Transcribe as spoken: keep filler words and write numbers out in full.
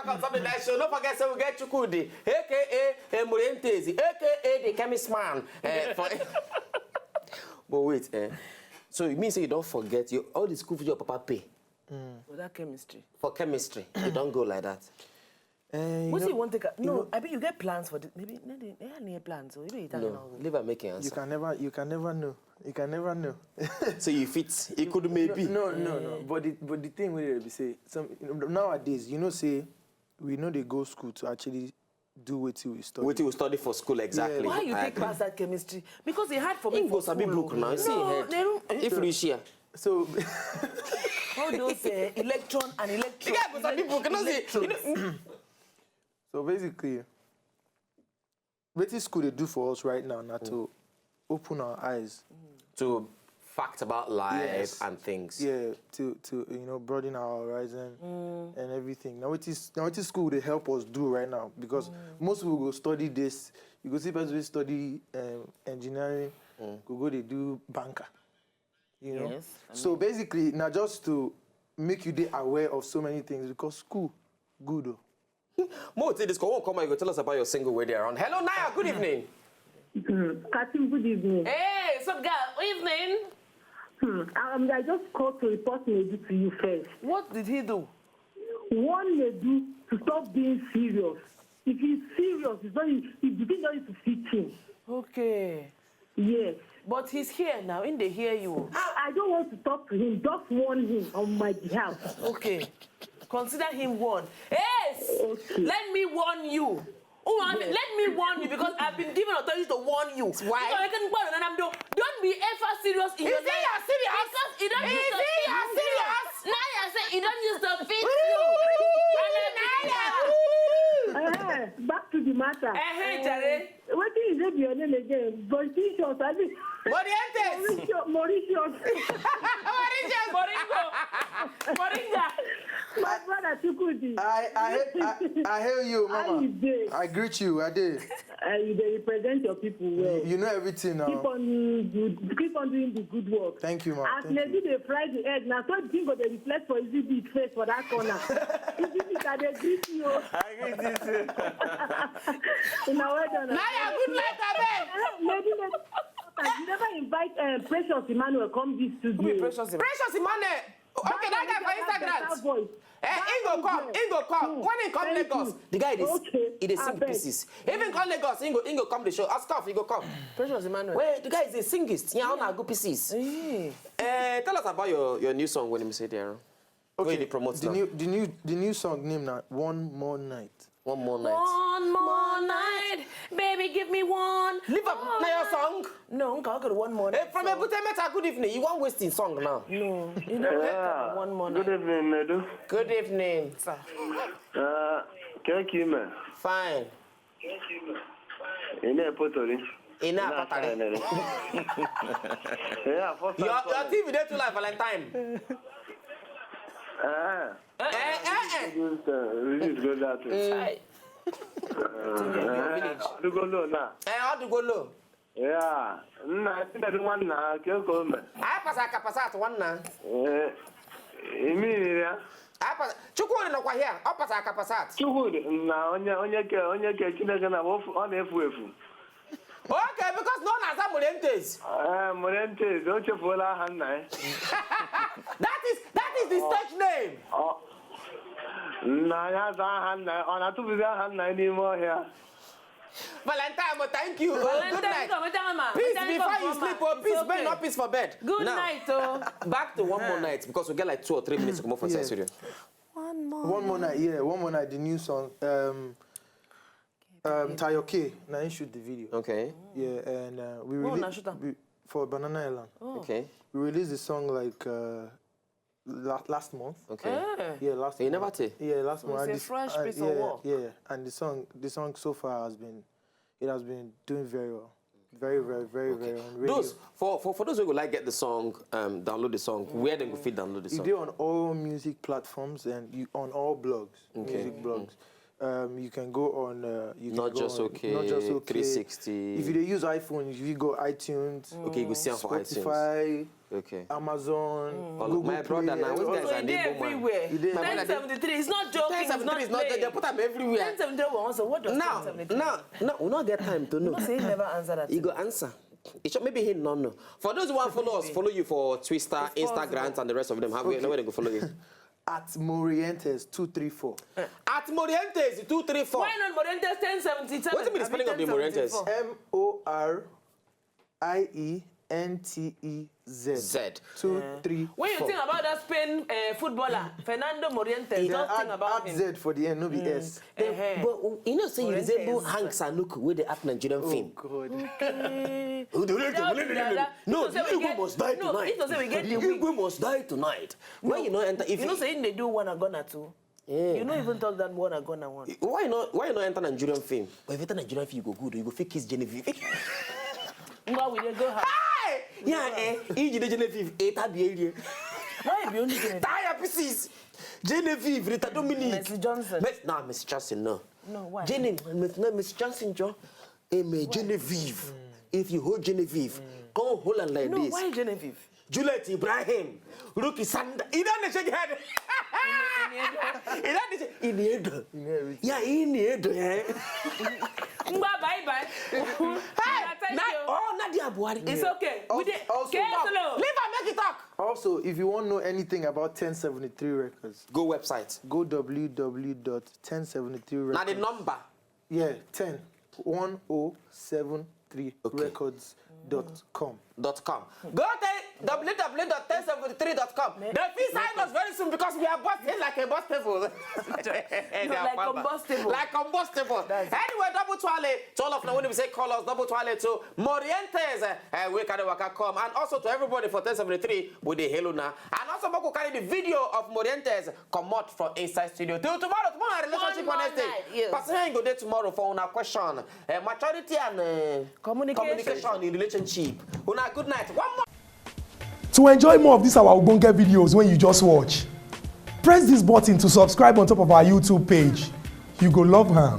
Come on, something like show. Don't forget, say we get Chukwudi, A K A Emurientezi, A K A the chemist man. Eh, for, but wait, eh. So you mean say you don't forget you all the school fees your papa pay For that chemistry. for chemistry? You don't go like that. Eh, you What do know- you want to take? you No, know- I mean you get plans for the, maybe no, they they have near plans or maybe you don't No, know. leave her make an You answer. can never, you can never know. You can never know. So you fit. It could maybe. No, no, no, no. But the, but the thing we be say, some, you know, nowadays, you know, say we know they go school to actually do what we study. Wetin we study for school exactly? Why you I take agree. Past that chemistry? Because it hard for me. Him go for sabi school, book oh. now. See him No, head. they don't. If we share, So, All those uh, electron and the electron. guy go sabi book. No see. You know, so basically, what is school they do for us right now? Now to open our eyes. to fact about life Yes. and things. Yeah, to to you know broaden our horizon and everything. Now it is now it is school they help us do right now because most people go study this. You go see people wey study um, engineering, go go they do banker. You know. Yes, I So basically, now just to make you dey aware of so many things because school good. Oh. Mo take this call. Won't come. You go tell us about your single way there on. Hello, Naya. Good evening. Hmm. Katim, good evening. Hey, sup, girl? Evening. Hmm. Um, I just called to report Nedu to you first. What did he do? One Nedu to stop being serious. If he's serious, it's not. It's beginning not to fit him. Okay. Yes. But he's here now. In the hear you. I, I don't want to talk to him. Just warn him on my behalf. Okay. Consider him warned. Yes. Okay. Let me warn you. Oh, I mean, let me warn you because I've been given authority to warn you. Why? So I can warn and I'm don't, don't be ever serious in your Is he life. your serious? Because you don't Is use the he your fit serious? Now I say you don't use the fit. Eh, back to the matter. Eh, hey, Jare. What is it your name again? Politicians, I mean, Morientes. Mauritius. Mauritius. Morientes. Moringo. Moringa. My brother Chukwudi. I I, I I hail you, How mama. You dey? I greet you. I did. Uh, you dey represent your people well. You know everything Keep now. on good. Keep on doing the good work. Thank you, ma. As Thank you. Nedu dey fry the egg, na so the thing go dey reflect for Easy Beat face for that corner. Easy Beat, I dey greet you. I agree with you. Una well done. Naya, good night, abeg. Nedu, Nedu, you never invite um, Precious Emmanuel come this Who be studio. Precious? Precious Emmanuel. Okay, that guy for Instagram. Voice. Eh, he go come, he go come. When he come Thank Lagos, you. The guy dey Okay, he dey sing abeg. pieces. Even come Lagos, he go he go come the show. As stuff, he go come. Precious Emmanuel. Well, the guy is a singist. Yeah, I wanna go pieces. Eh. Eh, tell us about your your new song when you say there. Okay, they promote the now. New the new the new song name now One More Night. One more night. One more night, baby, give me one. Leave up. Now your song. No, okay, okay, one more Eh, night. from Ebute Meta, good evening. You want wasting song now? No, you know, Yeah. one more Good night. Evening, Nedu. Good evening. Sir. Uh, Keke ime. Fine. Ị na-epotori. Ị na-apatari. Yeah, first Your time your calling. T V dey too live Valentine. Eh, Eh, eh, eh. This, uh, this is good that way. Aye. Eh, Adugolo na. Eh, ọ dịgolo. Yeah. Nna, ị na-adị nwanna, ka ego ome. Anyị pasa aka pasa atụ nwanna. Eh, imi ya. Anyị pasa Chukwudi nọkwa here. Ọ pasa aka pasa atụ. Chukwudi, na onye, onye ke, onye ke Chineke na ofu, ọ na-efu efu. Okay, because no na-aza Morientes. Eh, Morientes, o chefuola aha nna ya. That is that is the stage name. Ọ, nna ya aza aha nna ya, ọ na-atụfuzi aha nna ya n'ime ọhịa. Valentine, but thank you. Oh, good Valentine, night. come, tell mama. Peace Tell before mama, you come, sleep, ma. oh, It's peace, bring okay. Not peace for bed. Good Now, night, oh. Back to one more night because we get like two or three minutes to come up for Yeah. sensory. One more. One more night, yeah, one more night. The new song. Um, um, Tayo K. Now he shoot the video. Okay. Yeah, and uh, we When una released shoot am? we, for Banana Island. Okay. We released the song like uh, la- last month. Okay. Eh. Yeah, last You month. Never take. Yeah, last month. It's And a this- fresh uh, piece yeah, of work. Yeah, and the song, the song so far has been, it has been doing very well, very, very, very, very on radio. Those for, for for those who would like get the song, um, download the song. Where they go fit download the You song? do on all music platforms and you on all blogs, Okay. music blogs. Um, you can go on. Uh, you Not can go just on, okay. Not just okay. three sixty. If you dey use iPhone, you go iTunes, Okay, you go see am for iTunes. Spotify, Okay. Amazon, Well, Google my brother Play, now, which all guys those- are E dey Igbo man. everywhere. E dey My brother Ten seventy three is not joking. Ten seventy three is not there. They put am everywhere. Ten seventy three was also what does Now, ten seventy three? now, now, we not get time to know. No, say he never answer that. You go answer. It should, maybe he no know. For those who want follow us, follow you for Twitter, It's Instagram, possible. and the rest of them. Have we know where they go follow you? At Morientes two three four. At Morientes two three four. Why not Morientes ten seventy seven? Wetin be the spelling of the Morientes? M O R I E N T E Z. Z. Two three. When you think about that Spain uh, footballer, Fernando Morientes, Then just think add, about add him. Z for the end, no be S. Uh-huh. But you know, say you Morientes. resemble Hank Sanuk with the App Nigerian Oh film. God. Eh, No, Tell me that- no, if you say we Igwe get- must die no, tonight. if you say we get the Igwe must die tonight. When you know enter, if you know, say they do one agona too. Yeah. You know, even talk that one agona one. Why not? Why not enter Nigerian film? But if you enter Nigerian film, you go good. You go fit kiss Genevieve. Ngwa, we dey go high. Yeah, eh. Iji de Genevieve. Eh, tabi area. Why be only Genevieve? Tire pieces. Genevieve, Rita Dominic. Mercy Johnson. Mes- nah, Mercy Johnson, no. No, why? Jenny, Mercy, no, Mercy Johnson, Joe. Eh, me, Genevieve. If you hold Genevieve, come hold am like No, this. Why Genevieve? Juliet Ibrahim, Ruki Sanda. He don't shake head. He don't shake. In the head. Yeah, in the head. Eh? Ngwa, bye bye. Hey, Thank na, you. Oh, Nadia Buhari. It's okay. We Also- dey also- K S L O. Leave her, make it talk. Also, if you want to know anything about ten seventy three Records, Go website. go W W W dot ten seventy three Now the Records. Number. Yeah, ten. one oh seven three Okay. records dot com. Dot com. Go to W W W dot ten seventy three dot com. The fee sign us very soon because we are busting like a bus table. They are Like baba. Combustible. Like Combustible. Anyway, double twale to all of now when we say call us, double twale to Morientes, uh, uh, we can work come, and also to everybody for ten seventy three with the Heluna, and also Moko carry the video of Morientes come out from inside studio. Till tomorrow, tomorrow our relationship One more Wednesday. night, yes. Pastor, go there tomorrow for our question. Uh, maturity and uh, Communication. communication in relationship. Una good night. One more. To enjoy more of these our ogbonge videos when you just watch, press this button to subscribe on top of our YouTube page. You go love am.